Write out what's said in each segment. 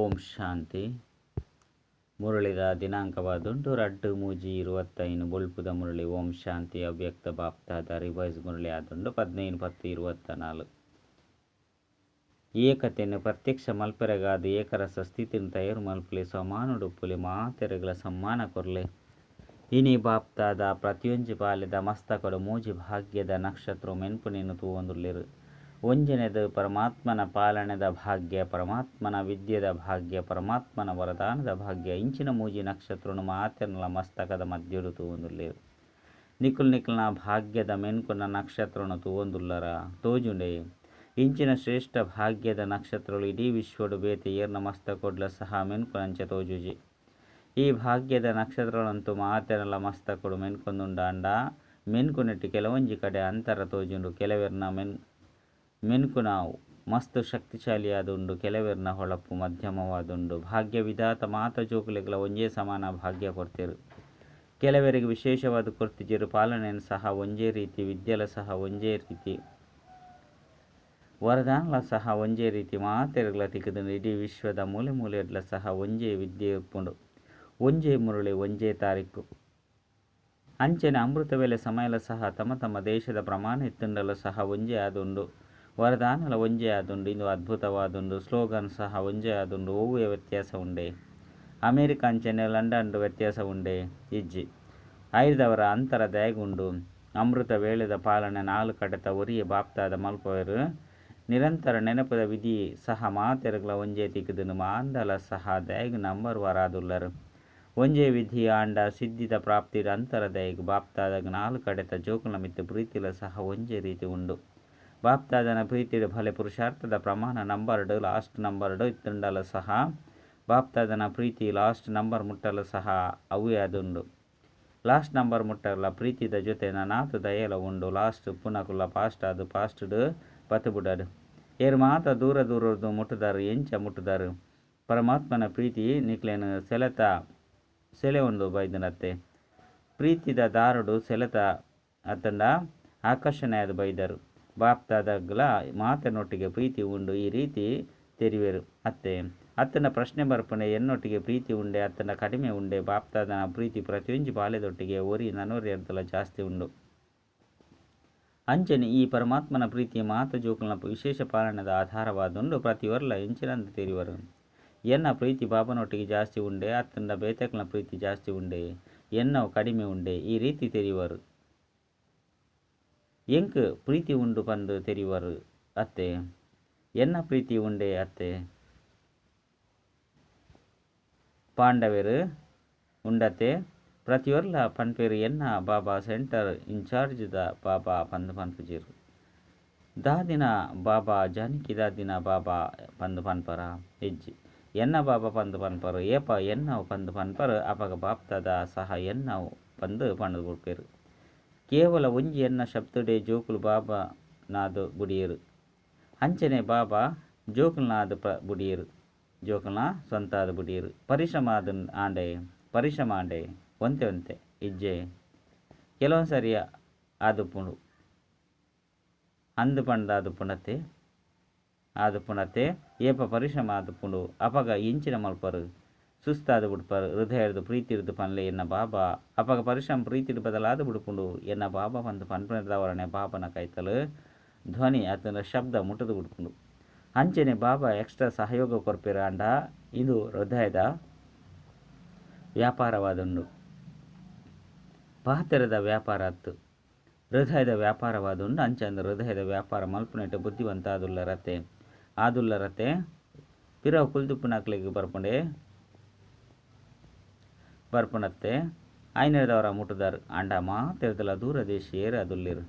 ಓಂ ಶಾಂತಿ. ಮುರಳಿದ ದಿನಾಂಕವಾದುಂಡು 2/3/25 ಬೊಳ್ಪುದ ಮುರಳಿ. ಓಂ ಶಾಂತಿ. ಅವ್ಯಕ್ತ ಬಾಪ್ತಾದ ರಿವೈಸ್ ಮುರಳಿ ಆದುಂಡು 15/10/24. ಏಕತೆಯನ್ನು ಪ್ರತ್ಯಕ್ಷ ಮಲ್ಪೆರೆಗಾದ ಏಕರಸ ಸ್ಥಿತಿನ ತಯಾರು ಮಲ್ಪಲೆ ಸಮಾನುಡುಪ್ಪುಲೆ ಮಾತೆರೆಗಳ ಸಮ್ಮಾನ ಕೊರ್ಲೆ. ಇನಿ ಬಾಪ್ತಾದ ಪ್ರತಿಯೊಂಜಿ ಬಾಲ್ಯದ ಮಸ್ತಕಡು ಮೂಜಿ ಭಾಗ್ಯದ ನಕ್ಷತ್ರ ಮೆನ್ಪುನೆನು ತೂವೊಂದುಲ್ಲೆರು. ಒಂಜನೆದು ಪರಮಾತ್ಮನ ಪಾಲನೆದ ಭಾಗ್ಯ, ಪರಮಾತ್ಮನ ವಿದ್ಯೆದ ಭಾಗ್ಯ, ಪರಮಾತ್ಮನ ವರದಾನದ ಭಾಗ್ಯ. ಇಂಚಿನ ಮೂಜಿ ನಕ್ಷತ್ರನು ಮಾತೆರ್ನಲ ಮಸ್ತಕದ ಮಧ್ಯಡು ತೂವೊಂದುಲ್ಲೆರು. ನಿಕುಲ್ ನಿಕುಲ್ನ ಭಾಗ್ಯದ ಮೆನ್ಕುನ ನಕ್ಷತ್ರನು ತೂವೊಂದುಲ್ಲರ ತೋಜುಂಡೆ. ಇಂಚಿನ ಶ್ರೇಷ್ಠ ಭಾಗ್ಯದ ನಕ್ಷತ್ರಗಳು ಇಡೀ ವಿಶ್ವಡು ಬೇತೆ ಏರ್ನ ಮಸ್ತಕೊಡ್ಲ ಸಹ ಮೆನ್ಕುನಂಚ ತೋಜುಜಿ. ಈ ಭಾಗ್ಯದ ನಕ್ಷತ್ರಗಳಂತೂ ಮಾತೆರ್ನಲ ಮಸ್ತಕೊಡು ಮೆನ್ಕೊಂದುಂಡಾಂಡ ಮೆನ್ಕುನೆಟ್ಟು ಕೆಲವೊಂಜಿ ಕಡೆ ಅಂತರ ತೋಜುಂಡು. ಕೆಲವೆರ್ನ ಮೆನ್ಕುನ ಮಸ್ತ್ ಶಕ್ತಿಶಾಲಿಯಾದುಂಡು, ಕೆಲವೆರ್ನ ಹೊಳಪು ಮಧ್ಯಮವಾದುಂಡು. ಭಾಗ್ಯ ವಿಧಾತ ಮಾತ ಜೋಕುಲೆಗ್ಲ ಒಂಜೇ ಸಮಾನ ಭಾಗ್ಯ ಕೊರ್ತೆರು. ಕೆಲವರಿಗೆ ವಿಶೇಷವಾದ ಕೊರ್ತಿಜೆರು. ಪಾಲನೆಯನ್ನು ಸಹ ಒಂಜೇ ರೀತಿ, ವಿದ್ಯೆಲ ಸಹ ಒಂಜೇ ರೀತಿ, ವರದಾನಲ ಸಹ ಒಂಜೇ ರೀತಿ ಮಾತೆರ್ಗ್ಲ ತಿಕ್ಕುದುಂಡು. ಇಡೀ ವಿಶ್ವದ ಮೂಲೆ ಮೂಲೆಡ್ಲ ಸಹ ಒಂಜೇ ವಿದ್ಯೆ ಇಪ್ಪುಂಡು, ಒಂಜೇ ಮುರಳಿ, ಒಂಜೇ ತಾರೀಕು. ಅಂಚನೆ ಅಮೃತ ವೇಳೆ ಸಮಯಲ ಸಹ ತಮ್ಮ ತಮ್ಮ ದೇಶದ ಪ್ರಮಾಣ ಇತ್ತುಂಡಲ ಸಹ ಒಂಜೇ ಆದುಂಡು. ವರದಾನಲ ಒಂಜೇ ಆದುಂಡು. ಇಂದು ಅದ್ಭುತವಾದುಂಡು. ಸ್ಲೋಗನ್ ಸಹ ಒಂಜೇ ಆದುಂಡು. ಒವ್ವೇ ವ್ಯತ್ಯಾಸ ಉಂಡೆ? ಅಮೇರಿಕ ಅಂಚನೆ ಲಂಡನ್ ವ್ಯತ್ಯಾಸ ಉಂಡೆ? ಇಜ್ಜಿ. ಐದವರ ಅಂತರ ದಾಯಗುಂಡು. ಅಮೃತ ವೇಳೆದ ಪಾಲನೆ ನಾಲು ಕಡೆತ ಒರಿಯೆ ಬಾಪ್ತಾದ ಮಲ್ಪವೆರು. ನಿರಂತರ ನೆನಪದ ವಿಧಿ ಸಹ ಮಾತೆರ್ಗ್ಲ ಒಂಜೇ ತಿಕ್ಕುದುಂಡು. ಮಾಂಡಲ ಸಹ ದಾಯಗ್ ನಂಬರ್ ವಾರಾದುಲ್ಲರು. ಒಂಜೇ ವಿಧಿ ಆಂಡ ಸಿದ್ಧಿದ ಪ್ರಾಪ್ತಿಡ ಅಂತರ ದಾಯಗ್. ಬಾಪ್ತಾದಾಗ ನಾಲು ಕಡೆತ ಜೋಕುಲ ಮಿತ್ತು ಪ್ರೀತಿಲ ಸಹ ಒಂಜೇ ರೀತಿ ಉಂಡು. ಬಾಪ್ತಾದನ ಪ್ರೀತಿಡು ಭಲೆ ಪುರುಷಾರ್ಥದ ಪ್ರಮಾಣ ನಂಬರ್ಡು ಲಾಸ್ಟ್ ನಂಬರ್ಡು ಇತ್ತುಂಡಲ ಸಹ ಬಾಪ್ತಾದನ ಪ್ರೀತಿ ಲಾಸ್ಟ್ ನಂಬರ್ ಮುಟ್ಟಲ ಸಹ ಅವೇ ಅದುಂಡು. ಲಾಸ್ಟ್ ನಂಬರ್ ಮುಟ್ಟಲ ಪ್ರೀತಿದ ಜೊತೆ ನಾನಾತು ದಯಲ ಉಂಡು. ಲಾಸ್ಟ್ ಪುನಕುಲ ಪಾಸ್ಟ್ ಅದು ಪಾಸ್ಟ್ಡು ಪತ್ತು ಬುಡಡು. ಏರು ಮಾತ ದೂರ ದೂರದ್ದು ಮುಟ್ಟುದಾರು, ಎಂಚ ಮುಟ್ಟುದಾರು. ಪರಮಾತ್ಮನ ಪ್ರೀತಿ ನಿಕ್ಲೇನು ಸೆಲೆತ ಸೆಲೆ ಉಂಡು ಬೈದನತ್ತೆ. ಪ್ರೀತಿದ ದಾರುಡು ಸೆಲೆತ ಅತ್ತಂಡ ಆಕರ್ಷಣೆ ಅದು ಬೈದರು. ಬಾಪ್ತಾದಾಗಲ ಮಾತನೊಟ್ಟಿಗೆ ಪ್ರೀತಿ ಉಂಡು ಈ ರೀತಿ ತೆರಿವೆರು ಅತ್ತೆ. ಅತ್ತನ ಪ್ರಶ್ನೆ ಬರ್ಪಣೆ ಎನ್ನೊಟ್ಟಿಗೆ ಪ್ರೀತಿ ಉಂಡೆ ಅತ್ತನ ಕಡಿಮೆ ಉಂಡೆ? ಬಾಪ್ತಾದನ ಪ್ರೀತಿ ಪ್ರತಿಯೊಂಜಿ ಬಾಲ್ಯದೊಟ್ಟಿಗೆ ಒರಿ ನನೊರಿಯರ್ದಲ ಜಾಸ್ತಿ ಉಂಡು. ಅಂಚನೆ ಈ ಪರಮಾತ್ಮನ ಪ್ರೀತಿ ಮಾತ ಜೋಕುಲ್ನ ವಿಶೇಷ ಪಾಲನೆದ ಆಧಾರವಾದುಂಡು. ಪ್ರತಿಯೊರ್ಲ ಎಂಚಿನಂದು ತೆರಿವರು. ಎನ್ನ ಪ್ರೀತಿ ಬಾಬನೊಟ್ಟಿಗೆ ಜಾಸ್ತಿ ಉಂಡೆ ಅತ್ತಂಡ ಬೇತೆಕ್ನ ಪ್ರೀತಿ ಜಾಸ್ತಿ ಉಂಡೆ, ಎನ್ನವು ಕಡಿಮೆ ಉಂಡೆ ಈ ರೀತಿ ತೆರಿವರು. ಎಂಕ್ ಪ್ರೀತಿ ಉಂಡು ಪಂದು ತೆರಿವರು ಅತ್ತೆ. ಎನ್ನ ಪ್ರೀತಿ ಉಂಡೆ ಅತ್ತೆ. ಪಾಂಡವರು ಉಂಡತೆ. ಪ್ರತಿಯೊರ್ಲ ಪನ್ಪೇರು ಎನ್ನ ಬಾಬಾ ಸೆಂಟರ್ ಇನ್ಚಾರ್ಜ್ the ಬಾಬಾ ಪಂದು ಪನ್ಪುಜೆರು. ದಾದಿನ ಬಾಬಾ ಜಾನಕಿ ದಾದಿನ ಬಾಬಾ ಪಂದು ಪನ್ಪರ ಹೆಜ್ಜಿ. ಎನ್ನ ಬಾಬಾ ಪಂದು ಪನ್ಪರು. ಏಪ ಎನ್ನವು ಪಂದು ಪನ್ಪರು ಅಪಗ ಬಾಪ್ತಾದ ಸಹ ಎನ್ನವು ಪಂದು ಪಂದು ಕೊಡ್ಪೇರು. ಕೇವಲ ಒಂಜಿ ಎನ್ನ ಶಬ್ದಡೆ ಜೋಕುಲು ಬಾಬಾ ನಾದು ಬುಡಿಯರು. ಅಂಚನೆ ಬಾಬಾ ಜೋಕುಲ್ನಾದ ಬುಡಿಯರು, ಜೋಕುಲ್ನ ಸ್ವಂತಾದ ಬುಡಿಯರು. ಪರಿಶ್ರಮ ಆಂಡೆ, ಪರಿಶ್ರಮ ಆಂಡೆ ಒಂತೆ ಒಂತೆ ಇಜ್ಜೆ ಕೆಲವೊಂದು ಸರಿ ಆದುಪ್ಪುಂಡು. ಅಂದು ಪಂಡ ಆದುಪ್ಪುಂಡತ್ತೆ ಆದುಪ್ಪುಂಡತ್ತೆ. ಏಪ ಪರಿಶ್ರಮ ಆದುಪ್ಪುಂಡು ಅಪಗ ಇಂಚಿನ ಮಲ್ಪರು, ಸುಸ್ತಾದ ಬಿಡ್ಪಾರು. ಹೃದಯದ ಪ್ರೀತಿರ್ದು ಪನ್ಲೆ ಎನ್ನ ಬಾಬಾ. ಅಪಗ ಪರಿಶ್ರಮ ಪ್ರೀತಿಡ್ ಬದಲಾದ ಬಿಡ್ಪುಂಡು. ಎನ್ನ ಬಾಬಾ ಪಂದು ಪನ್ಪುನದವರನೆ ಬಾಬನ ಕೈತಲು ಧ್ವನಿ ಅತನ ಶಬ್ದ ಮುಟ್ಟದು ಬಿಡ್ಪುಂಡು. ಅಂಚನೆ ಬಾಬಾ ಎಕ್ಸ್ಟ್ರಾ ಸಹಯೋಗ ಕೊರ್ಪೇರು. ಅಂಡ ಇದು ಹೃದಯದ ವ್ಯಾಪಾರವಾದುಂಡು, ಪಾತೆರದ ವ್ಯಾಪಾರ ಅತ್ತು ಹೃದಯದ ವ್ಯಾಪಾರವಾದುಂಡು. ಅಂಚಂದು ಹೃದಯದ ವ್ಯಾಪಾರ ಮಲ್ಪುನೆಟ್ಟು ಬುದ್ಧಿವಂತ ಆದುಲ್ಲರತೆ ಆದುಲ್ಲರತೆ. ಪಿರವು ಕುಲ್ದುಪ್ಪುನಕ್ಲೆಗ್ ಬರ್ಪುಂಡೆ ಬರ್ಪುನತ್ತೆ. ಐನದವರ ಮುಟ್ಟುದಾರು. ಅಂಡ ಮಾತೆರ್ದಲ ದೂರ ದೇಶೀಯರು ಅದುಲ್ಲೆರು.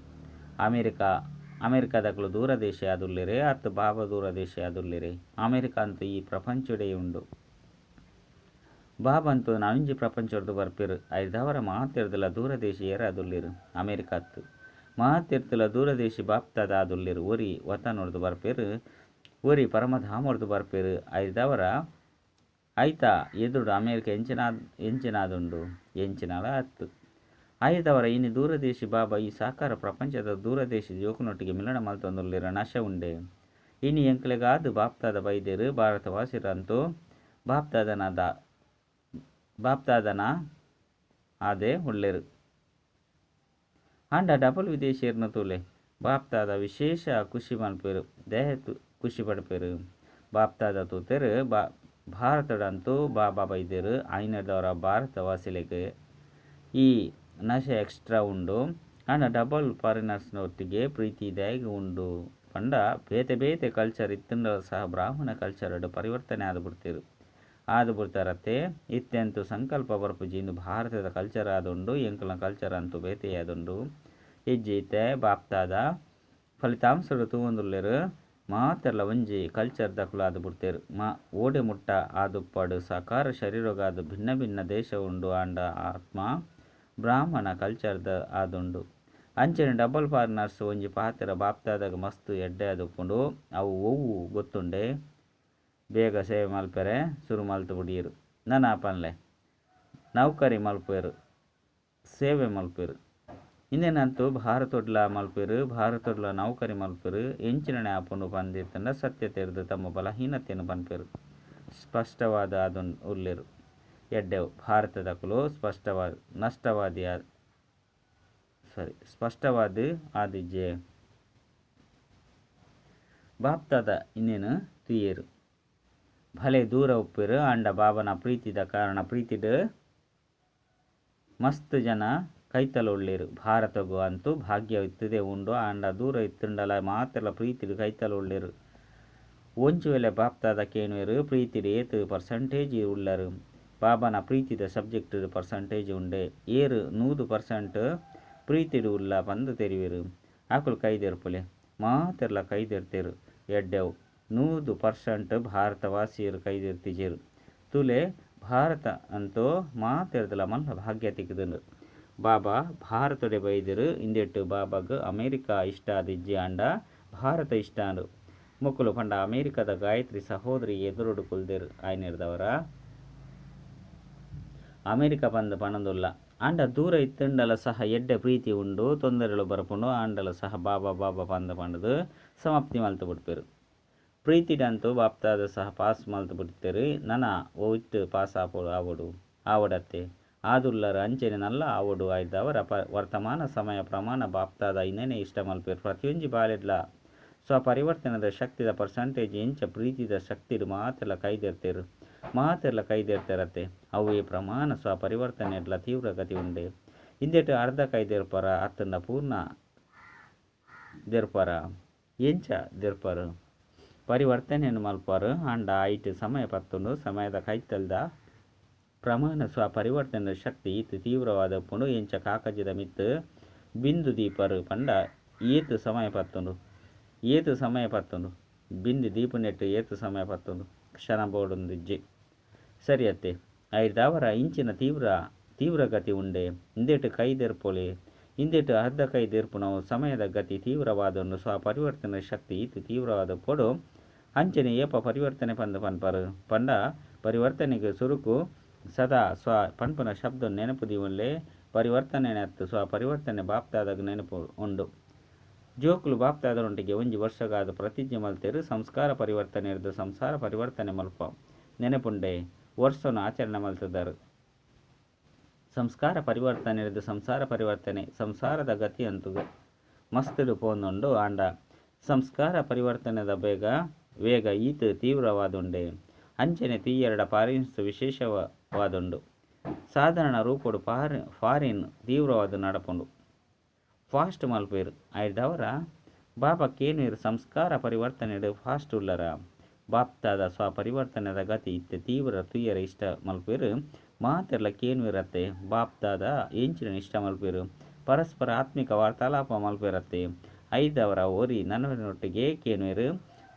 ಅಮೇರಿಕಾದಕ್ಲು ದೂರ ದೇಶ ಆದುಲ್ಲೆರೆ ಅತ್ತು ಬಾಬಾ ದೂರ ದೇಶ ಆದುಲ್ಲೆರೆ. ಅಮೇರಿಕ ಅಂತೂ ಈ ಪ್ರಪಂಚಡೇ ಉಂಡು. ಬಾಬಾ ಅಂತೂ ನಾವಿಂಜಿ ಪ್ರಪಂಚಡ್ದು ಬರ್ಪೇರು. ಐದವರ ಮಾತೆರ್ದಲ ದೂರ ದೇಶೀಯರು ಅದುಲ್ಲೆರು. ಅಮೇರಿಕ ಅತ್ತು ಮಾತೆರ್ದಲ ದೂರ ದೇಶ ಬಾಪ್ತಾದ ಆದುಲ್ಲೆರು. ಒರಿ ವತನೊಡ್ದು ಬರ್ಪೇರು, ಒರಿ ಪರಮಧಾಮೊಡ್ದು ಬರ್ಪೇರು. ಐದವರ ಐತ ಎದುರು ಅಮೇರಿಕ ಎಂಚಿನಾದುಂಡು, ಎಂಚಿನಾಲ ಅತ್ತು. ಐದವರ ಇನಿ ದೂರದೇಶಿ ಬಾಬಾ ಈ ಸಾಕಾರ ಪ್ರಪಂಚದ ದೂರದೇಶಿ ಜೋಕುನೊಟ್ಟಿಗೆ ಮಿಲನ ಮಲ್ತೊಂದುಲ್ಲೆರ ನಶೆ ಉಂಡೆ. ಇನಿ ಎಂಕ್ಲೆಗಾದು ಬಾಪ್ತಾದ ಬೈದೇರು ಭಾರತವಾಸಿರಂತೂ ಬಾಪ್ದಾದನ ಆದೇ ಉಳ್ಳೇರು. ಆಂಡ ಡಬಲ್ ವಿದೇಶಿಯರ್ನ ತೂಲೆ ಬಾಪ್ದಾದ ವಿಶೇಷ ಖುಷಿ ಮಲ್ಪೇರು, ದೇಹ ಖುಷಿ ಪಡ್ಪೇರು. ಬಾಪ್ದಾದ ತೂತೆರು ಭಾರತದಂತೂ ಬಾಬಾ ಬೈದೇರು ಆಯ್ನದವರ ಭಾರತವಾಸಿಲೆಗೆ ಈ ನಶೆ ಎಕ್ಸ್ಟ್ರಾ ಉಂಡು. ಆಂಡ ಡಬಲ್ ಫಾರಿನರ್ಸ್ನೊಟ್ಟಿಗೆ ಪ್ರೀತಿ ದಾಯಗ ಉಂಡು ಪಂಡ ಬೇತೆ ಬೇತೆ ಕಲ್ಚರ್ ಇತ್ತಂಡ ಸಹ ಬ್ರಾಹ್ಮಣ ಕಲ್ಚರ್ ಪರಿವರ್ತನೆ ಆದ ಬಿಡ್ತೇರು ಆದ ಬಿಡ್ತಾರತ್ತೆ. ಇತ್ತೆಂತೂ ಸಂಕಲ್ಪ ಬರ್ಪುಜಿ ಇಂದು ಭಾರತದ ಕಲ್ಚರ್ ಆದುಂಡು, ಎಂಕಲ್ನ ಕಲ್ಚರ್ ಅಂತೂ ಬೇತೆಯಾದುಂಡು. ಇಜ್ಜಿ ಇತ್ತೆ ಬಾಪ್ದಾದ ಫಲಿತಾಂಶಡು ತೂವೊಂದುಲ್ಲೆರ್ ಮಾತೆರ್ಲ ಒಂಜಿ ಕಲ್ಚರ್ ದಕುಲಾದ್ ಬಿಡ್ತೇರು. ಮಾ ಓಡೆ ಮುಟ್ಟ ಆದುಪ್ಪಡು ಸಾಕಾರ ಶರೀರಗಾದ ಭಿನ್ನ ಭಿನ್ನ ದೇಶ ಉಂಡು, ಆಂಡ ಆತ್ಮ ಬ್ರಾಹ್ಮಣ ಕಲ್ಚರ್ದ ಆದುಂಡು. ಅಂಚನೆ ಡಬಲ್ ಫಾರಿನರ್ಸ್ ಒಂಜಿ ಪಾತ್ರ ಬಾಪ್ದಾದಾಗ ಮಸ್ತ್ ಎಡ್ಡೆ ಆದುಪ್ಪುಂಡು. ಅವು ಒವ್ವು ಗೊತ್ತುಂಡೆ ಬೇಗ ಸೇವೆ ಮಲ್ಪೆರೆ ಸುರು ಮಲ್ತು ಬಿಡಿಯರು. ನನ ಪನ್ಲೆ ನೌಕರಿ ಮಲ್ಪೇರು, ಸೇವೆ ಮಲ್ಪೇರು. ಇಂದೇನಂತೂ ಭಾರತೊಡ್ಲ ಮಲ್ಪೇರು, ಭಾರತೊಡ್ಲ ನೌಕರಿ ಮಲ್ಪೇರು. ಎಂಚಿನಣೆ ಆಪುಂಡು ಪಂದಿತ್ತಂಡ ಸತ್ಯ ತೆರೆದು ತಮ್ಮ ಬಲಹೀನತೆಯನ್ನು ಪನ್ಪೇರು. ಸ್ಪಷ್ಟವಾದ ಅದನ್ನು ಉಲ್ಲೇರು ಎಡ್ಡೆವು ಭಾರತದಕುಲು ಸ್ಪಷ್ಟವಾದ ನಷ್ಟವಾದಿ ಸಾರಿ ಸ್ಪಷ್ಟವಾದ ಆದಿಜ್ಜೆ ಬಾಪ್ತಾದ ಇನ್ನೇನು ತುಯ್ಯರು ಭಲೆ ದೂರ ಉಪ್ಪೇರು. ಆಂಡ ಬಾಬನ ಪ್ರೀತಿದ ಕಾರಣ ಪ್ರೀತಿಡ್ ಮಸ್ತ್ ಜನ ಕೈತಲ ಉಳ್ಳೇರು. ಭಾರತಗೂ ಅಂತೂ ಭಾಗ್ಯ ಇತ್ತದೆ ಉಂಡು, ಆಂಡ ದೂರ ಇತ್ತುಂಡಲ ಮಾತೆಲ್ಲ ಪ್ರೀತಿಡ್ ಕೈತಲ ಉಳ್ಳೇರು. ಒಂಜಿ ವೇಳೆ ಬಾಪ್ತಾದ ಕೇನುವೆರು ಪ್ರೀತಿಡ್ ಏತ್ ಪರ್ಸೆಂಟೇಜ್ ಉಳ್ಳರು. ಬಾಬನ ಪ್ರೀತಿದ ಸಬ್ಜೆಕ್ಟ್ ಪರ್ಸೆಂಟೇಜ್ ಉಂಡೆ ಏರು 100% ಪ್ರೀತಿಡ್ ಉಲ್ಲ ಪಂದು ತೆರಿವೆರು. ಆಕುಲು ಕೈದೆರ್ಪುಲೆ ಮಾತೆರ್ಲ ಕೈದೆರ್ತೇರು. ಎಡ್ಡೆವು 100% ಭಾರತವಾಸಿಯರು ಕೈದೆರ್ತಿಜೇರು. ತುಲೆ ಭಾರತ ಅಂತೂ ಮಾತೆರ್ದಲ ಮಲ್ಲ ಭಾಗ್ಯ ತಿಕ್ಕುದುಂಡು. ಬಾಬಾ ಭಾರತೊಡೆ ಬೈದರು ಇಂದೆಟ್ಟು ಬಾಬಾಗ್ ಅಮೇರಿಕಾ ಇಷ್ಟ ಆದಿಜ್ಜಿ, ಆಂಡ ಭಾರತ ಇಷ್ಟ ಅಂಡು. ಮೊಕ್ಕಲು ಪಂಡ ಅಮೇರಿಕಾದ ಗಾಯತ್ರಿ ಸಹೋದರಿ ಎದುರುಡು ಕುಲ್ದೆರು ಆಯ್ನಿರ್ದವರ ಅಮೇರಿಕ ಪಂದ್ ಪಣದುಲ್ಲ. ಆಂಡ ದೂರ ಇತ್ತಂಡಲ ಸಹ ಎಡ್ಡೆ ಪ್ರೀತಿ ಉಂಡು, ತೊಂದರೆಗಳು ಬರಪುಂಡು. ಆಂಡಲ ಸಹ ಬಾಬಾ ಬಾಬಾ ಪಂದ ಪಂಡದು ಸಮಾಪ್ತಿ ಮಲ್ತು ಬಿಡ್ಪೇರು. ಪ್ರೀತಿಡಂತೂ ಬಾಪ್ತಾದ ಸಹ ಪಾಸ್ ಮಲ್ತು ಬಿಡ್ತೇರು. ನನ ಒಟ್ಟು ಪಾಸ್ ಆಪೋಡು ಆವಡು ಆವಡತ್ತೆ ಆದುಲ್ಲರ ಅಂಚನೆ ನಲ್ಲ ಆವಡು ಆಯ್ದವರ ವರ್ತಮಾನ ಸಮಯ ಪ್ರಮಾಣ ಬಾಪ್ತಾದ ಇನ್ನೇನೆ ಇಷ್ಟ ಮಲ್ಪೇರು. ಪ್ರತಿಯೊಂಜಿ ಬಾಲೆಡ್ಲ ಸ್ವಪರಿವರ್ತನದ ಶಕ್ತಿದ ಪರ್ಸೆಂಟೇಜ್ ಎಂಚ ಪ್ರೀತಿದ ಶಕ್ತಿಡು ಮಾತೆಲ್ಲ ಕೈದೆರ್ತೇರು ಮಾತೆಲ್ಲ ಕೈದೆರ್ತೇರತ್ತೆ. ಅವು ಈ ಪ್ರಮಾಣ ಸ್ವಪರಿವರ್ತನೆ ಎಡ್ಲ ತೀವ್ರ ಗತಿ ಉಂಡೆ. ಇಂದೆಟ್ಟು ಅರ್ಧ ಕೈದೆರ್ಪರ ಅತ್ತಂಡ ಪೂರ್ಣ ದೆರ್ಪರ ಎಂಚ ದೆರ್ಪರು ಪರಿವರ್ತನೆಯನ್ನು ಮಲ್ಪರು. ಆಂಡ ಐಟ್ ಸಮಯ ಪತ್ತುಂಡು. ಸಮಯದ ಕೈತಲ್ದ ಪ್ರಮಾಣ ಸ್ವಪರಿವರ್ತನೆಯ ಶಕ್ತಿ ಈತ್ ತೀವ್ರವಾದ ಪುಂಡು. ಎಂಚ ಕಾಕಜದ ಮಿತ್ತು ಬಿಂದು ದೀಪರು ಪಂಡ ಏತು ಸಮಯ ಪತ್ತುಂಡು, ಏತು ಸಮಯ ಪತ್ತುಂಡು ಬಿಂದು ದೀಪನೆಟ್ಟು ಏತು ಸಮಯ ಪತ್ತುಂಡು ಕ್ಷಣ ಬೋಡೊಂದಿಜ್ಜಿ ಸರಿಯತ್ತೆ. ಐದಾವರ ಇಂಚಿನ ತೀವ್ರ ತೀವ್ರಗತಿ ಉಂಡೆ. ಇಂದೆಟ್ಟು ಕೈದೆರ್ಪೊಲೆ ಇಂದೆಟ್ಟು ಅರ್ಧ ಕೈದೆರ್ಪುನವು ಸಮಯದ ಗತಿ ತೀವ್ರವಾದನ್ನು ಸ್ವಪರಿವರ್ತನೆ ಶಕ್ತಿ ಈತು ತೀವ್ರವಾದ ಪೊಡು. ಅಂಚನೆ ಏಪ ಪರಿವರ್ತನೆ ಪಂದ ಪನ್ಪರು ಪಂಡ ಪರಿವರ್ತನೆಗೆ ಸುರುಕು ಸದಾ ಸ್ವ ಪನ್ಪುನ ಶಬ್ದ ನೆನಪು ದೀವನ್ಲೆ ಪರಿವರ್ತನೆ ಅತ್ತು ಸ್ವಪರಿವರ್ತನೆ ಬಾಪ್ತಾದಾಗ ನೆನಪು ಉಂಡು. ಜೋಕುಲು ಬಾಪ್ತಾದರೊಂಟಿಗೆ ಒಂಜಿ ವರ್ಷಗಾದ ಪ್ರತಿಜ್ಞೆ ಮಲ್ತೇರು. ಸಂಸ್ಕಾರ ಪರಿವರ್ತನೆ ಇರ್ದು ಸಂಸಾರ ಪರಿವರ್ತನೆ ಮಲ್ಪ ನೆನಪುಂಡೆ ವರ್ಷನು ಆಚರಣೆ ಮಲ್ತದಾರು. ಸಂಸ್ಕಾರ ಪರಿವರ್ತನೆ ಇರ್ದು ಸಂಸಾರ ಪರಿವರ್ತನೆ ಸಂಸಾರದ ಗತಿ ಅಂತೂ ಮಸ್ತುಡು ಪೋಂದುಂಡು. ಆಂಡ ಸಂಸ್ಕಾರ ಪರಿವರ್ತನೆದ ಬೇಗ ವೇಗ ಈತ ತೀವ್ರವಾದುಂಡೆ. ಅಂಚನೆ ತೀಯರಡ ಪಾರಿನ್ಸ್ ವಿಶೇಷವಾದುಂಡು. ಸಾಧಾರಣ ರೂಪಡು ಫಾರಿನ್ ತೀವ್ರವಾದ ನಡಪುಂಡು ಫಾಸ್ಟ್ ಮಲ್ಪೇರು. ಐದವರ ಬಾಬಾ ಕೇನುವೇರು ಸಂಸ್ಕಾರ ಪರಿವರ್ತನೆಡು ಫಾಸ್ಟ್ ಉಲ್ಲರ. ಬಾಪ್ತಾದ ಸ್ವಪರಿವರ್ತನೆದ ಗತಿ ಇತ್ತೆ ತೀವ್ರ ತುಯ್ಯರ ಇಷ್ಟ ಮಲ್ಪೇರು. ಮಾತೆರ್ಲ ಕೇನುವೇರತ್ತೆ ಬಾಪ್ತಾದ ಎಂಚಿನ ಇಷ್ಟ ಮಲ್ಪೇರು. ಪರಸ್ಪರ ಆತ್ಮಿಕ ವಾರ್ತಾಲಾಪ ಮಲ್ಪೇರತ್ತೆ. ಐದವರ ಓರಿ ನನ್ನೊಟ್ಟಿಗೆ ಕೇನುವೇರು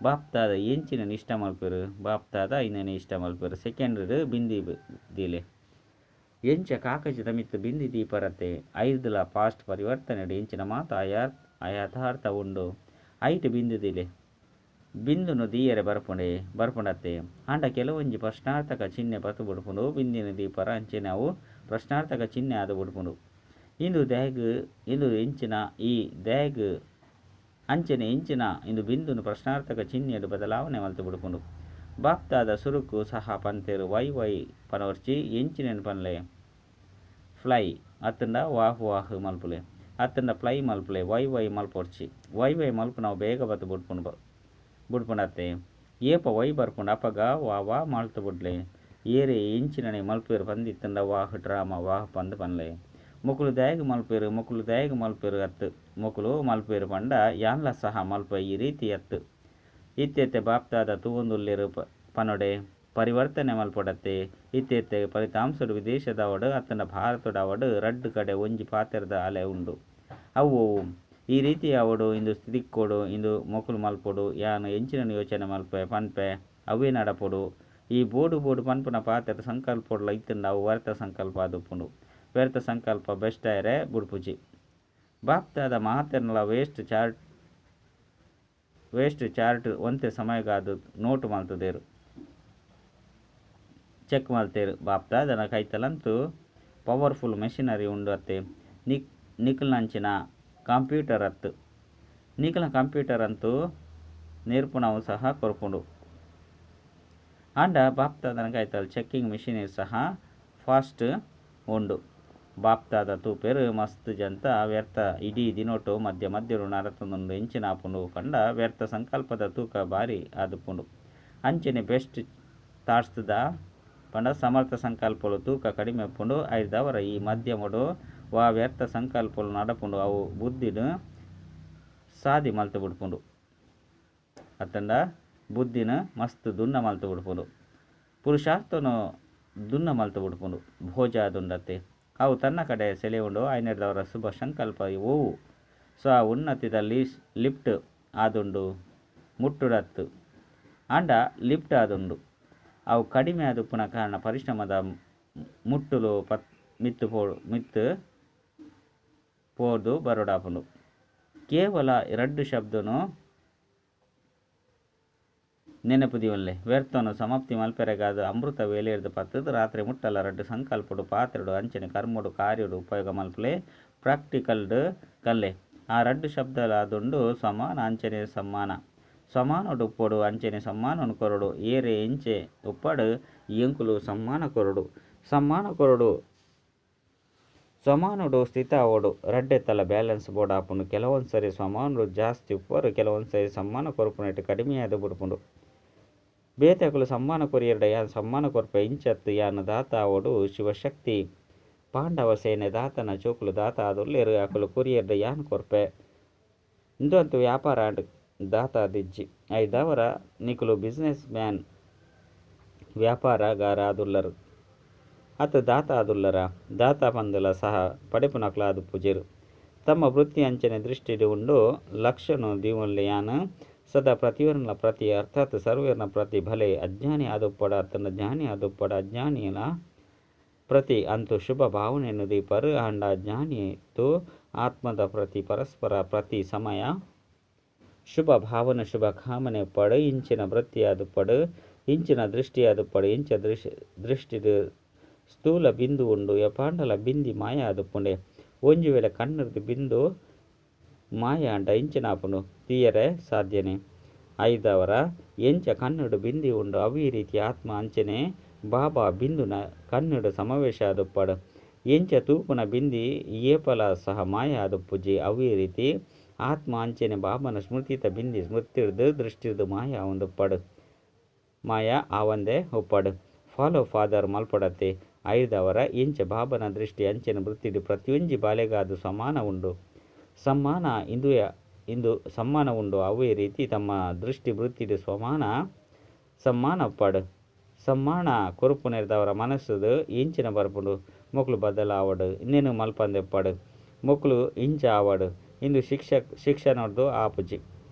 ಬಾಪ್ತಾದ ಎಂಚಿನ ಇಷ್ಟ ಮಲ್ಪೇರು, ಬಾಪ್ತಾದ ಇನ್ನೇನೆ ಇಷ್ಟ ಮಲ್ಪೇರು. ಸೆಕೆಂಡ್ರು ಬಿಂದಿ ದೀಲೆ ಎಂಚ ಕಾಕಜದ ಮಿತ್ತು ಬಿಂದಿ ದೀಪರತೆ. ಐದುಲ ಫಾಸ್ಟ್ ಪರಿವರ್ತನೆ ಎಂಚಿನ ಮಾತ ಅಯಥಾರ್ಥ ಉಂಡು. ಐಟು ಬಿಂದು ದಿಲೆ ಬಿಂದುನು ದೀಯರೆ ಬರ್ಪುಂಡೆ ಬರ್ಪುಂಡತ್ತೆ. ಆಂಡ ಕೆಲವೊಂಜಿ ಪ್ರಶ್ನಾರ್ಥಕ ಚಿಹ್ನೆ ಪತ್ತು ಬಿಡ್ಪುಂಡು. ಬಿಂದಿನ ದೀಪರ ಅಂಚೆ ಅವು ಪ್ರಶ್ನಾರ್ಥಕ ಚಿಹ್ನೆ ಆದ ಬಿಡ್ಪುಂಡು. ಇಂದು ದ್ಯಾಗ್ ಇಂದು ಎಂಚಿನ ಈ ದ್ಯಾಗ್ ಅಂಚನೆ ಎಂಚಿನ ಇಂದು ಬಿಂದುನು ಪ್ರಶ್ನಾರ್ಥಕ ಚಿಹ್ನೆಯಡು ಬದಲಾವಣೆ ಮಲ್ತು ಬಿಡ್ಪುಂಡು. ಬಾಪ್ದಾದ ಸುರುಕು ಸಹ ಪಂತೆರ್ ವೈ ವೈ ಪನೊರ್ಚಿ ಎಂಚಿನೆನ್ ಪನ್ಲೆ. ಫ್ಲೈ ಅತ್ತಂಡ ವಾಹ್ ವಾಹ್ ಮಲ್ಪುಲೆ. ಅತ್ತಂಡ ಫ್ಲೈ ಮಲ್ಪುಲೆ ವೈ ವೈ ಮಲ್ಪೊರ್ಚಿ. ವೈ ವೈ ಮಲ್ಪುನವು ಬೇಗ ಬತ್ತ್ ಬುಡ್ಪುಂಡು ಬುಡ್ಪುಂಡತ್ತೆ. ಏಪ ವೈ ಬರ್ಪುಂಡು ಅಪಗ ವಾ ವಾ ಮಲ್ತ್ ಬುಡ್ಲೆ. ಏರೇ ಎಂಚಿನನೆ ಮಲ್ಪುವೆರ್ ಪಂದಿತ್ತಂಡ ವಾಹ್ ಡ್ರಾಮಾ ವಾಹ್ ಪಂದ್ ಪನ್ಲೆ. ಮೊಕುಲು ದಾಯೆಗ್ ಮಲ್ಪುವೆರ್ ಮೊಕುಲು ದಾಯೆಗ್ ಮಲ್ಪುವೆರ್ ಅತ್ತ್. ಮೊಕುಲು ಮಲ್ಪುವೆರ್ ಪಂಡ ಯಾನ್ಲ ಸಹ ಮಲ್ಪುವೆ ಈ ರೀತಿ ಅತ್ತ್. ಇತ್ತೆ ಬಾಪ್ದಾದ ತೂವೊಂದುಲ್ಲೆರ್ ಪನೊಡೆ ಪರಿವರ್ತನೆ ಮಲ್ಪೊಡತ್ತೆ. ಇತ್ತೆ ಫಲಿತಾಂಶಡ್ ವಿದೇಶದವಡ್ ಅತ್ತಂಡ ಭಾರತದವಡ್ ರಡ್ಡ್ ಕಡೆ ಒಂಜಿ ಪಾತೆರದ ಅಲೆ ಉಂಡು. ಅವು ಈ ರೀತಿ ಆವೊಡು ಇಂದು ತಿಕ್ಕೊಡು ಇಂದು ಮೊಕುಲು ಮಲ್ಪೊಡು ಯಾನ್ ಎಂಚಿನ ಯೋಚನೆ ಮಲ್ಪೆ ಪನ್ಪೆ ಅವೇ ನಡಪೊಡು. ಈ ಬೋಡು ಬೋಡು ಪನ್ಪುನ ಪಾತೆರ ಸಂಕಲ್ಪೊಡ್ಲ ಇತ್ತಂಡ ಅವು ವ್ಯರ್ಥ ಸಂಕಲ್ಪ ಆದುಪ್ಪುಂಡು. ವ್ಯರ್ಥ ಸಂಕಲ್ಪ ಬೆಸ್ಟ್ ಆಯೆರೆ ಬುಡ್ಪುಜಿ. ಬಾಪ್ದಾದ ಮಾತೆರ್ನಲ ವೇಸ್ಟ್ ಚಾರ್ಟ್ ಒಂತೆ ಸಮಯಗಾದ್ ನೋಟ್ ಮಲ್ತುದೆರ್. ಚೆಕ್ ಮಲ್ತೆರ್. ಬಾಪ್ದಾದನ ಕೈತಲಂತೂ ಪವರ್ಫುಲ್ ಮೆಷಿನರಿ ಉಂಡು ಅತ್ತೆ. ನಿಕ್ಲ್ನಂಚಿನ ಕಂಪ್ಯೂಟರ್ ಅತ್ತ್. ನಿಕ್ಲ್ನ ಕಂಪ್ಯೂಟರ್ ಅಂತೂ ನೆರ್ಪುನವು ಸಹ ಕೊರ್ಪುಂಡು. ಆಂಡ ಬಾಪ್ದಾದನ ಕೈತಲ್ ಚೆಕ್ಕಿಂಗ್ ಮೆಷಿನ್ ಸಹ ಫಾಸ್ಟ್ ಉಂಡು. ಬಾಪ್ದಾದ ತೂಪೆರ್ ಮಸ್ತ್ ಜಂತ ವ್ಯರ್ಥ ಇಡೀ ದಿನೊಟು ಮಧ್ಯ ಮಧ್ಯಡು ನಡತೊಂದುಂಡು ಎಂಚಿನ ಆಪುಂಡು ಪಂಡ ವ್ಯರ್ಥ ಸಂಕಲ್ಪದ ತೂಕ ಬಾರಿ ಆದುಪ್ಪುಂಡು. ಅಂಚನೆ ಬೆಸ್ಟ್ ಥಾಟ್ಸ್ದ ಪಂಡ ಸಮರ್ಥ ಸಂಕಲ್ಪಲು ತೂಕ ಕಡಿಮೆ ಉಪ್ಪುಂಡು. ಐರ್ದವರ ಈ ಮಧ್ಯಮಡು ವಾ ವ್ಯರ್ಥ ಸಂಕಲ್ಪಲು ನಡಪುಂಡು ಅವು ಬುದ್ಧಿಡ್ ಸಾದಿ ಮಲ್ತ್ ಬುಡ್ಪುಂಡು. ಅತ್ತಂಡ ಬುದ್ಧಿನ ಮಸ್ತ್ ದುನ್ನ ಮಲ್ತ್ ಬುಡ್ಪುಂಡು. ಪುರುಷಾರ್ಥನು ದುನ್ನ ಮಲ್ತ್ ಬುಡ್ಪುಂಡು. ಭೋಜ ದುಂಡತ್ತೆ ಅವು ತನ್ನ ಕಡೆ ಸೆಳೆಯುಂಡು. ಐನೆರ್ದವರ ಶುಭ ಸಂಕಲ್ಪ ಓವು ಸ್ವ ಉನ್ನತಿದ ಲಿಫ್ಟ್ ಆದುಂಡು ಮುಟ್ಟುಡತ್ತು. ಆಂಡ ಲಿಫ್ಟ್ ಆದುಂಡು ಅವು ಕಡಿಮೆ ಆದುಪ್ಪುನ ಕಾರಣ ಪರಿಶ್ರಮದ ಮುಟ್ಟುಲು ಮಿತ್ತು ಪೋದು ಬರೋಡಾಪುಂಡು. ಕೇವಲ ರಡ್ಡು ಶಬ್ದನು ನೆನಪು ದೀವೊನ್ಲೆ. ವ್ಯರ್ಥನು ಸಮಾಪ್ತಿ ಮಲ್ಪೆರೆಗಾದ್ ಅಮೃತ ವೇಳೆರ್ದ್ ಪತ್ತುದು ರಾತ್ರಿ ಮುಟ್ಟಲ ರಡ್ಡು ಸಂಕಲ್ಪಡು ಪಾತೆರಡು ಅಂಚನೆ ಕರ್ಮಡು ಕಾರ್ಯಡು ಉಪಯೋಗ ಮಲ್ಪುಲೆ. ಪ್ರಾಕ್ಟಿಕಲ್ಡ್ ಕಲ್ಲೆ. ಆ ರಡ್ಡು ಶಬ್ದಲಾದುಂಡು ಸಮಾನ ಅಂಚನೆ ಸಮ್ಮಾನ. ಸಮಾನೊಡು ಉಪ್ಪೊಡು ಅಂಚನೆ ಸಮ್ಮಾನೊನು ಕೊರೊಡು. ಏರೇ ಎಂಚೆ ಉಪ್ಪಡು ಎಂಕುಲು ಸಮ್ಮಾನ ಕೊರೊಡು. ಸಮ್ಮಾನ ಕೊರೊಡು. ಸಮಾನೊಡು ಸ್ಥಿತ ಆವೊಡು. ರಡ್ಡೆತ್ತಲ ಬ್ಯಾಲೆನ್ಸ್ ಬೋಡಾಪುಂಡು. ಕೆಲವೊಂದ್ಸರಿ ಸಮಾನೊಡು ಜಾಸ್ತಿ ಉಪ್ಪರು ಕೆಲವೊಂದ್ಸರಿ ಸಮ್ಮಾನ ಕೊರ್ಪುನೆಟ್ ಕಡಿಮೆಯಾದ್ ಬುಡ್ಪುಂಡು. ಬೇತೆಕುಲು ಸಮ್ಮಾನ ಕೊರಿಯೆರ್ಡ ಯಾನ್ ಸಮ್ಮಾನ ಕೊರ್ಪೆ ಇಂಚತ್ ಯಾನ್ ದಾತ ಆವೊಡು. ಶಿವಶಕ್ತಿ ಪಾಂಡವ ಸೇನೆ ದಾತನ ಜೋಕುಲು ದಾತ ಆದುಲ್ಲೆರ್ ಅಕುಲು ಕೊರಿಯೆರ್ಡ ಯಾನ್ ಕೊರ್ಪೆ. ಇಂದು ವ್ಯಾಪಾರ ಆಂಡ್ ದಾತ ಆದಿಜ್ಜಿ. ಐದಾವರ ನಿಕುಲು ಬಿಸ್ನೆಸ್ ಮ್ಯಾನ್ ವ್ಯಾಪಾರಗಾರ ಆದುಲ್ಲರು. ಅತ್ ದಾತ ಆದುಲ್ಲರ ದಾತ ಪಂದಲ ಸಹ ಪಡೆಪುನಕುಲು ಆದುಪ್ಪುಜೆರ್. ತಮ್ಮ ವೃತ್ತಿ ಅಂಚನೆ ದೃಷ್ಟಿಡ್ ಉಂಡು ಲಕ್ಷಣ ದೀವೊನ್ಲೆ ಯಾನ್ ಸದಾ ಪ್ರತಿಯೊರ್ನ ಪ್ರತಿ ಅರ್ಥಾತ್ ಸರ್ವೇರ್ನ ಪ್ರತಿ ಭಲೆ ಅಜ್ಞಾನಿ ಆದುಪ್ಪಡ ಅತ್ತಂಡ ಜ್ಞಾನಿ ಆದುಪ್ಪಡ ಅಜ್ಞಾನಿನ ಪ್ರತಿ ಅಂತೂ ಶುಭ ಭಾವನೆಯನ್ನು ದೀಪರು. ಆಂಡ ಜ್ಞಾನಿತು ಆತ್ಮದ ಪ್ರತಿ ಪರಸ್ಪರ ಪ್ರತಿ ಸಮಯ ಶುಭ ಭಾವನೆ ಶುಭ ಕಾಮನೆ ಉಪ್ಪಡು. ಇಂಚಿನ ವೃತ್ತಿ ಆದುಪ್ಪಡು ಇಂಚಿನ ದೃಷ್ಟಿ ಆದುಪ್ಪಡು. ಇಂಚ ದೃಷ್ಟಿಡ್ ಸ್ಥೂಲ ಬಿಂದು ಉಂಡು ಯಪಾಂಡಲ ಬಿಂದಿ ಮಾಯ ಆದುಪ್ಪುಂಡೆ. ಒಂಜಿ ವೇಳೆ ಕಣ್ಣರ್ದು ಬಿಂದು ಮಾಯ ಅಂಡ ಇಂಚಿನ ಆಪುಂಡು ತೀಯರೆ ಸಾಧ್ಯನೆ. ಐದವರ ಎಂಚ ಕಣ್ಣುಡು ಬಿಂದಿ ಉಂಡು ಅವು ಈ ರೀತಿ ಆತ್ಮ ಅಂಚನೆ ಬಾಬಾ ಬಿಂದುನ ಕಣ್ಣುಡು ಸಮಾವೇಶ ಆದುಪ್ಪಡು. ಎಂಚ ತೂಪುನ ಬಿಂದಿ ಏಪಲ ಸಹ ಮಾಯ ಆದುಪ್ಪುಜಿ ಅವು ಈ ರೀತಿ ಆತ್ಮ ಅಂಚನೆ ಬಾಬನ ಸ್ಮೃತಿತ ಬಿಂದಿ ಸ್ಮೃತಿರ್ದು ದೃಷ್ಟಿರ್ದು ಮಾಯ ಆವೊಂದುಪ್ಪಡು. ಮಾಯ ಆವಂದೆ ಉಪ್ಪಡು. Follow father ಮಲ್ಪಡತ್ತೆ. ಐದವರ ಎಂಚ ಬಾಬನ ದೃಷ್ಟಿ ಅಂಚನೆ ವೃತ್ತಿಡ್ ಪ್ರತಿಯೊಂಜಿ ಬಾಲೆಗಾದು ಸಮಾನ ಉಂಡು. ಸಮ್ಮಾನ ಇಂದು ಸಮ್ಮಾನ ಉಂಡು ಅವೇ ರೀತಿ ತಮ್ಮ ದೃಷ್ಟಿ ವೃತ್ತಿಡ್ ಸ್ವಮಾನ ಸಮ್ಮಾನ ಉಪ್ಪಡು. ಸಮ್ಮಾನ ಕೊರುಪುನೆರ್ದವರ ಮನಸ್ಸುದು ಎಂಚಿನ ಬರ್ಪುಂಡು ಮೊಕುಲು ಬದಲಾವಡು ಇನ್ನೇನು ಮಲ್ಪಂದೆ ಉಪ್ಪಡು ಮೊಕುಲು ಇಂಚ ಆವಡು ಇಂದು ಶಿಕ್ಷಣದ್ದು ಆಪುಜಿ.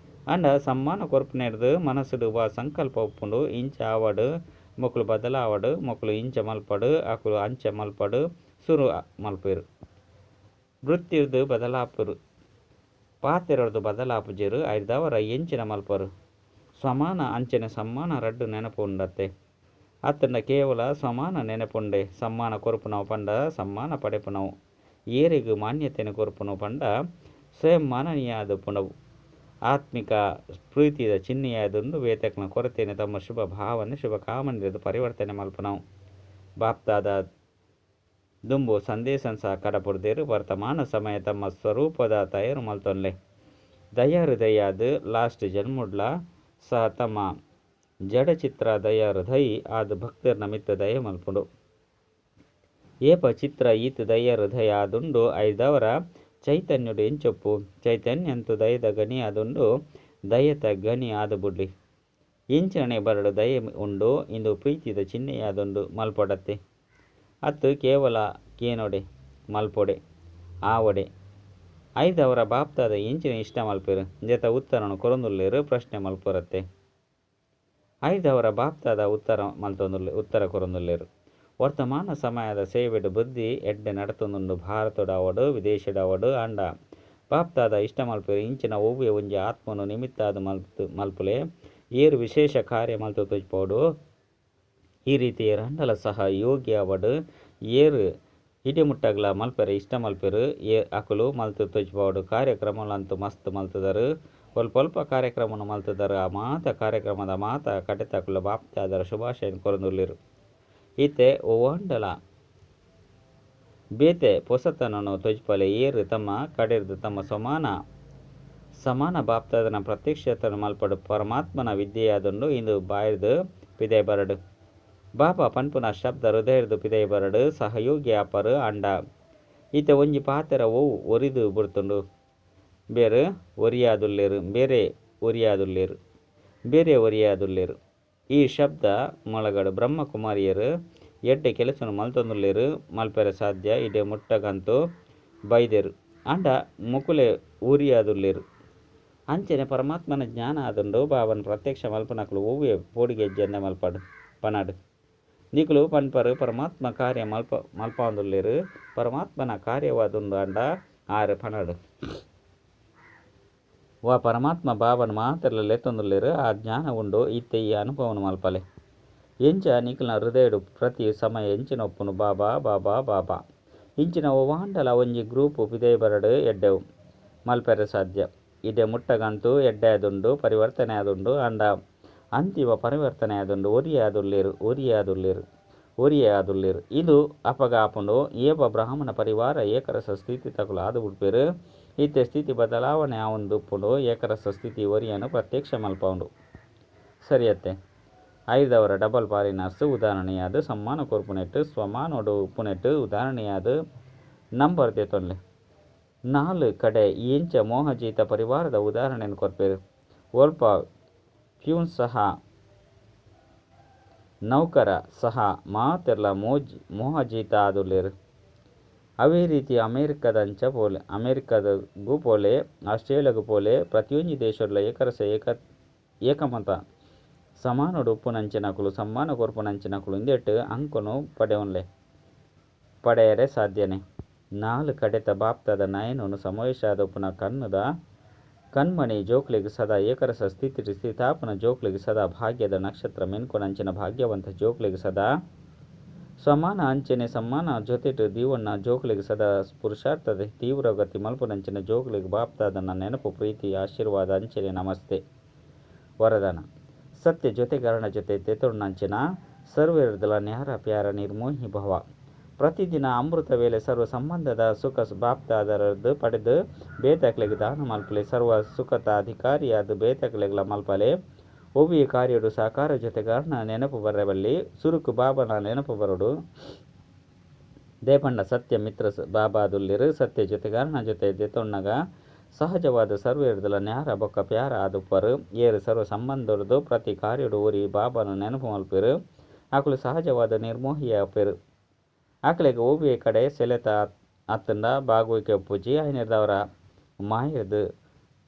ಆಂಡ ಸಮ್ಮಾನ ಕೊರುಪುನೆರ್ದು ಮನಸ್ಸುಡು ವಾ ಸಂಕಲ್ಪ ಉಪ್ಪುಂಡು ಇಂಚ ಆವಡು ಮೊಕುಲು ಬದಲಾವಡು ಮೊಕುಲು ಇಂಚ ಮಲ್ಪಡು ಅಕುಲು ಅಂಚ ಮಲ್ಪಡು ಸುರು ಮಲ್ಪೆರು. ವೃತ್ತಿರ್ದು ಬದಲಾಪುರು ಪಾತೆರರ್ದು ಬದಲಾಪುಜೆರು. ಐರ್ದವರ ಎಂಚಿನ ಮಲ್ಪರು ಸಮಾನ ಅಂಚನೆ ಸಮ್ಮಾನ ರಡ್ಡು ನೆನಪು ಉಂಡತ್ತೆ. ಅತ್ತಂಡ ಕೇವಲ ಸಮಾನ ನೆನಪುಂಡೆ. ಸಮ್ಮಾನ ಕೊರುಪುನವು ಪಂಡ ಸಮ್ಮಾನ ಪಡೆಪುನವು. ಏರೆಗ್ ಮಾನ್ಯತೆಯನ್ನು ಕೊರುಪುನವು ಪಂಡ ಸ್ವಯಂ ಮಾನನೀಯ ಆದುಪ್ಪುನವು. ಆತ್ಮಿಕ ಪ್ರೀತಿದ ಚಿಹ್ನೆಯಾದುಂಡು. ಬೇತಕ್ನ ಕೊರತೆನೆ ತಮ್ಮ ಶುಭ ಭಾವನೆ ಶುಭ ಕಾಮನೆದ ಪರಿವರ್ತನೆ ಮಲ್ಪುನವು. ಬಾಪ್ದಾದ ದುಂಬು ಸಂದೇಶನ್ ಸಹ ಕಡಪುಡ್ದೆರ್. ವರ್ತಮಾನ ಸಮಯ ತಮ್ಮ ಸ್ವರೂಪದ ತಯಾರು ಮಲ್ತೊನ್ಲೆ. ದಯಾ ಹೃದಯಾದ್ ಲಾಸ್ಟ್ ಜನ್ಮಡ್ಲ ಸಹ ತಮ್ಮ ಜಡಚಿತ್ರ ದಯಾ ಹೃದಯ ಆದ್ ಭಕ್ತರ್ನ ಮಿತ್ತ ದಯ ಮಲ್ಪುಂಡು. ಏಪ ಚಿತ್ರ ಈತ ದಯ ಹೃದಯ ಆದುಂಡು ಐದವರ ಚೈತನ್ಯಡು ಎಂಚೊಪ್ಪು ಚೈತನ್ಯಂತು ದಯದ ಗಣಿ ಆದುಂಡು ದಯತ ಗಣಿ ಆದ ಬುಡ್ಲಿ ಇಂಚನೆ ಬರಡು ದಯ ಉಂಡು ಇಂದು ಪ್ರೀತಿದ ಚಿಹ್ನೆಯಾದುಂಡು ಮಲ್ಪಡತ್ತೆ ಅತ್ತು ಕೇವಲ ಕೇನೋಡೆ ಮಲ್ಪೊಡೆ ಆವಡೆ ಐದವರ ಬಾಪ್ತಾದ ಎಂಚಿನ ಇಷ್ಟ ಮಲ್ಪೆರು ಜತ ಉತ್ತರನು ಕೊರೊಂದುಲ್ಲೇರು ಪ್ರಶ್ನೆ ಮಲ್ಪರತ್ತೆ ಐದವರ ಬಾಪ್ತಾದ ಉತ್ತರ ಮಲ್ತೊಂದುಲ್ಲೆ ಉತ್ತರ ಕೊರೊಂದುಲ್ಲೇರು. ವರ್ತಮಾನ ಸಮಯದ ಸೇವೆಡು ಬುದ್ಧಿ ಎಡ್ಡೆ ನಡತೊಂದುಂಡು ಭಾರತಡಾವಡು ವಿದೇಶಡಾವಡು ಆಂಡ ಬಾಪ್ತಾದ ಇಷ್ಟ ಮಲ್ಪೆರು ಇಂಚಿನ ಒವ್ವೆ ಒಂಜಿ ಆತ್ಮನು ನಿಮಿತ್ತಾದ ಮಲ್ಪುಲೆ ಏರು ವಿಶೇಷ ಕಾರ್ಯ ಮಲ್ತು ತೋಜ್ಪೋಡು. ಈ ರೀತಿ ಏರಂಡಲ ಸಹ ಯೋಗಿ ಆವಡು ಏರು ಹಿಡಿಮುಟ್ಟಗ್ಲ ಮಲ್ಪೆರೆ ಇಷ್ಟ ಮಲ್ಪೆರು ಏ ಅಕುಲು ಮಲ್ತು ತೋಜ್ಪೋಡು. ಕಾರ್ಯಕ್ರಮಲಂತೂ ಮಸ್ತ್ ಮಲ್ತದರು ಒಲ್ಪ ಕಾರ್ಯಕ್ರಮನು ಮಲ್ತದರು. ಆ ಮಾತ ಕಾರ್ಯಕ್ರಮದ ಮಾತ ಕಡೆತಕುಲ ಬಾಪ್ತಾದರ ಶುಭಾಶಯ ಕೊರೊಂದುಲ್ಲೆರು. ಈತೆ ಒವ್ವಾಂಡಲ ಬೇತೆ ಪೊಸತನನು ತೋಜ್ಪಲೆ ಏರು ತಮ್ಮ ಕಡೆರ್ದು ತಮ್ಮ ಸಮಾನ ಸಮಾನ ಬಾಪ್ತಾದನ ಪ್ರತ್ಯಕ್ಷತನ ಮಲ್ಪಡು ಪರಮಾತ್ಮನ ವಿದ್ಯೆಯಾದುಂಡು ಇಂದು ಬಾಯ್ದು ಪಿದೈ ಬರಡು. ಬಾಬಾ ಪನ್ಪುನ ಶಬ್ದ ಹೃದಯರ್ದು ಪಿದೈ ಬರಡು ಸಹಯೋಗಿ ಆಪರು ಅಂಡ ಈತೆ ಒಂಜಿ ಪಾತೆರ ಒವು ಒರಿದು ಬುಡ್ತುಂಡು. ಬೇರೆ ಒರಿಯಾದುಲ್ಲೇರು ಬೇರೆ ಒರಿಯಾದುಲ್ಲೇರು ಬೇರೆ ಒರಿಯಾದುಲ್ಲೇರು. ಈ ಶಬ್ದ ಮೊಳಗಡು ಬ್ರಹ್ಮಕುಮಾರಿಯರು ಎಡ್ಡೆ ಕೆಲಸನು ಮಲ್ತೊಂದುಲ್ಲೇರು ಮಲ್ಪೆರೆ ಸಾಧ್ಯ ಇಡೆ ಮುಟ್ಟಗಂತೂ ಬೈದೆರು ಅಂಡ ಮುಕುಲೆ ಊರಿಯಾದುಲ್ಲೇರು. ಅಂಚನೆ ಪರಮಾತ್ಮನ ಜ್ಞಾನ ಆದುಂಡು ಬಾಬನ್ ಪ್ರತ್ಯಕ್ಷ ಮಲ್ಪನಕುಲು ಒವ್ವೆ ಪೋಡಿಗೆಜ್ಜೆಂದ ಮಲ್ಪಡು ಪನಾಡು. ನಿಕುಲು ಪನ್ಪರು ಪರಮಾತ್ಮ ಕಾರ್ಯ ಮಲ್ಪಾಂದುಲ್ಲೇರು ಪರಮಾತ್ಮನ ಕಾರ್ಯವಾದುಂಡು ಅಂಡ ಆರು ಪನಾಡು. ವಾ ಪರಮಾತ್ಮ ಬಾಬನ್ ಮಾತ್ರ ಲೆತ್ತೊಂದುಲ್ಲೇರು ಆ ಜ್ಞಾನ ಉಂಡು ಇತ್ತೆ ಈ ಅನುಭವನು ಮಲ್ಪಲೆ. ಎಂಚ ನಿಕುಲ್ನ ಹೃದಯಡು ಪ್ರತಿ ಸಮಯ ಎಂಚಿನ ಒಪ್ಪುನು ಬಾಬಾ ಬಾಬಾ ಬಾಬಾ ಇಂಚಿನ ಒವಾಂಡಲ ಒಂಜಿ ಗ್ರೂಪ್ ಪಿದೈ ಬರಡು ಎಡ್ಡೆವು ಮಲ್ಪೆರೆ ಸಾಧ್ಯ. ಇಡೆ ಮುಟ್ಟಗಂತೂ ಎಡ್ಡೆ ಆದುಂಡು ಪರಿವರ್ತನೆ ಆದುಂಡು ಅಂಡ ಅಂತಿಮ ಪರಿವರ್ತನೆ ಆದುಂಡು ಒರಿಯಾದುಲ್ಲೇರು ಒರಿಯಾದುಲ್ಲೇರು ಒರಿಯಾದುಲ್ಲೇರು. ಇದು ಅಪಗ ಆಪುಂಡು ಏಪ ಬ್ರಾಹ್ಮಣ ಪರಿವಾರ ಏಕರಸ ಸ್ಥಿತಿ ತಕುಲು ಆದು ಬಿಡ್ಪೇರು. ಇತ್ತೆ ಸ್ಥಿತಿ ಬದಲಾವಣೆ ಆವೊಂದುಪ್ಪುಂಡು ಏಕರಸ ಸ್ಥಿತಿ ಒರಿಯನ್ನು ಪ್ರತ್ಯಕ್ಷ ಮಲ್ಪೌಂಡು. ಸರಿಯತ್ತೆ ಐದವರ ಡಬಲ್ ಪಾರಿನರ್ಸ್ ಉದಾಹರಣೆಯಾದ ಸಮ್ಮಾನ ಕೊರ್ಪುನೆಟ್ಟು ಸ್ವಮಾನೋಡು ಉಪ್ಪುನೆಟ್ಟು ಉದಾಹರಣೆಯಾದ ನಂಬರ್ ದೇತೊನ್ಲೆ. 4 ಕಡೆ ಎಂಚ ಮೋಹಜೀತ ಪರಿವಾರದ ಉದಾಹರಣೆಯನ್ನು ಕೊರ್ಪೇರು. ಒಲ್ಪ ಪ್ಯೂನ್ ಸಹ ನೌಕರ ಸಹ ಮಾತೆರ್ಲ ಮೋಹಜೀತ ಆದುಲ್ಲೇರು. ಅವೇ ರೀತಿ ಅಮೇರಿಕದಂಚ ಪೋಲೆ ಅಮೇರಿಕದಗೂ ಪೋಲೆ ಆಸ್ಟ್ರೇಲಿಯಾಗೂ ಪೋಲೆ ಪ್ರತಿಯೊಂಜಿ ದೇಶಡ್ಲ ಏಕರಸ ಏಕಮತ ಸಮಾನೋಡು ಉಪ್ಪುನಂಚಿನಕುಲು ಸಮ್ಮಾನ ಕೊರ್ಪುನಂಚಿನಕುಲು ಇಂದೆಟ್ಟು ಅಂಕನು ಪಡೆಯೊನ್ಲೆ ಪಡೆಯರೆ ಸಾಧ್ಯನೆ. 4 ಕಡೆತ ಬಾಪ್ತದ ನಯನನು ಸಮಾವೇಶಾದ ಉಪ್ಪುನ ಕಣ್ಣುದ ಕಣ್ಮಣಿ ಜೋಕ್ಲಿಗೆ ಸದಾ ಏಕರಸ ಸ್ಥಿತಿ ಸ್ಥಿತಾಪನ ಜೋಕ್ಲಿಗೆ ಸದಾ ಭಾಗ್ಯದ ನಕ್ಷತ್ರ ಮೆನ್ಕೊನಂಚಿನ ಭಾಗ್ಯವಂತ ಜೋಕ್ಲಿಗೆ ಸದಾ ಸಮಾನ ಅಂಚನೆ ಸಮ್ಮಾನ ಜೊತೆಟು ದೀವಣ್ಣ ಜೋಕ್ಲಿಗೆ ಸದಾ ಪುರುಷಾರ್ಥದ ತೀವ್ರ ಗತಿ ಮಲ್ಪುನಂಚಿನ ಜೋಕ್ಲಿಗೆ ಬಾಪ್ತಾದನ ನೆನಪು ಪ್ರೀತಿ ಆಶೀರ್ವಾದ ಅಂಚನೆ ನಮಸ್ತೆ. ವರದಾನ ಸತ್ಯ ಜೊತೆಗಾರನ ಜೊತೆ ತೆತೊಣ್ಣಂಚಿನ ಸರ್ವೇರ್ದಲ ನ್ಯಾರ ಪ್ಯಾರ ನಿರ್ಮೋಹಿ ಭವ. ಪ್ರತಿದಿನ ಅಮೃತ ವೇಳೆ ಸರ್ವ ಸಂಬಂಧದ ಸುಖ ಬಾಪ್ತಾದರದ್ದು ಪಡೆದು ಬೇತಕ್ಲೆಗೆ ದಾನ ಮಲ್ಪಲೆ ಸರ್ವ ಸುಖತ ಅಧಿಕಾರಿಯಾದ ಬೇತಕ್ಲೆಗ್ಲ ಮಲ್ಪಲೆ. ಒವ್ವೆ ಕಾರ್ಯಡು ಸಾಕಾರ ಜೊತೆಗಾರನ ನೆನಪು ಬರಬಲ್ಲಿ ಸುರುಕು ಬಾಬನ ನೆನಪು ಬರಡು. ದೇಪಂಡ ಸತ್ಯ ಮಿತ್ರ ಬಾಬಾದುಲ್ಲಿರು ಸತ್ಯ ಜೊತೆಗಾರನ ಜೊತೆ ದೆತೊಣ್ಣಗ ಸಹಜವಾದ ಸರ್ವೇರ್ದಲ ನ್ಯಾರ ಬೊಕ್ಕ ಪ್ಯಾರ ಆದುಪ್ಪರು. ಏರು ಸರ್ವ ಸಂಬಂಧರದು ಪ್ರತಿ ಕಾರ್ಯಡು ಓರಿ ಬಾಬನ ನೆನಪು ಮಲ್ಪೆರು. ಆಕಲು ಸಹಜವಾದ ನಿರ್ಮೋಹಿಯಾಪೆರು. ಆಕಲೆಗೆ ಓವಿಯ ಕಡೆ ಸೆಲೆತ ಅತ್ತಂಡ ಬಾಗುವಿಕೆ ಒಪ್ಪುಜಿ ಐನಿರ್ದವರ ಮಾಯದು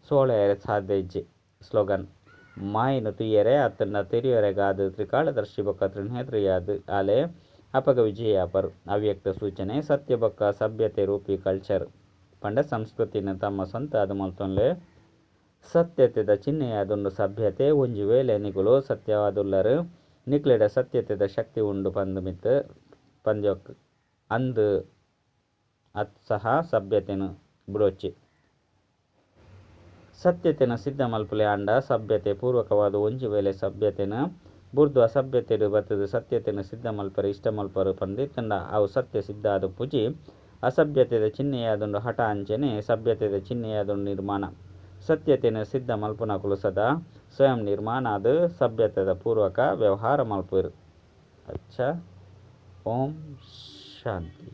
ಸೋಳೆಯರೆ ಸಾಧ್ಯ ಇಜ್ಜಿ. ಸ್ಲೋಗನ್ ಮಾಯನು ತುಯ್ಯರೆ ಅತ್ತಂಡ ತೆರಿಯರೆಗಾದ ತ್ರಿಕಾಲದರ್ಶಿ ಬೊಕ್ಕ ತ್ರಿನೇತ್ರಿಯಾದ ಆಲೆ ಅಪಗ ವಿಜಯಾಪರು. ಅವ್ಯಕ್ತ ಸೂಚನೆ ಸತ್ಯ ಬೊಕ್ಕ ಸಭ್ಯತೆ ರೂಪಿ ಕಲ್ಚರ್ ಪಂಡ ಸಂಸ್ಕೃತಿನ ತಮ್ಮ ಸ್ವಂತ ಅದು ಮಲ್ತೊನ್ಲೆ. ಸತ್ಯತೆದ ಚಿಹ್ನೆಯಾದುಂಡು ಸಭ್ಯತೆ. ಒಂಜಿ ವೇಳೆ ನಿಕುಲು ಸತ್ಯವಾದುಲ್ಲರು ನಿಕ್ಲೆಡ ಸತ್ಯತೆದ ಶಕ್ತಿ ಉಂಡು ಪಂದು ಮಿತ್ತು ಪಂದ್ಯೊಕ್ ಅಂದು ಅತ್ ಸಹ ಸಭ್ಯತೆನು ಬಿಡೋಚಿ. ಸತ್ಯತೆನ್ ಸಿದ್ಧ ಮಲ್ಪುಲೆ ಆಂಡ ಸಭ್ಯತೆ ಪೂರ್ವಕವಾದ್ ಒಂಜಿ ವೇಳೆ ಸಭ್ಯತೆನ್ ಬುರ್ದು ಅಸಭ್ಯತೆಡ್ ಬತ್ತುದು ಸತ್ಯತೆನ್ ಸಿದ್ಧ ಮಲ್ಪೆರೆ ಇಷ್ಟ ಮಲ್ಪುವರ್ ಪಂದ್ ಇತ್ತುಂಡ ಅವ್ ಸತ್ಯ ಸಿದ್ಧ ಆದುಪ್ಪುಜಿ ಅಸಭ್ಯತೆದ ಚಿಹ್ನೆಯಾದುಂಡು ಹಠ ಅಂಚೆನೆ ಸಭ್ಯತೆದ ಚಿಹ್ನೆಯಾದುಂಡು ನಿರ್ಮಾಣ. ಸತ್ಯತೆನ್ ಸಿದ್ಧ ಮಲ್ಪುನಕುಲು ಸದಾ ಸ್ವಯಂ ನಿರ್ಮಾಣ ಆದ್ ಸಭ್ಯತೆದ ಪೂರ್ವಕ ವ್ಯವಹಾರ ಮಲ್ಪುವೆರ್. ಅಚ್ಚ ಓಂ ಶಾಂತಿ.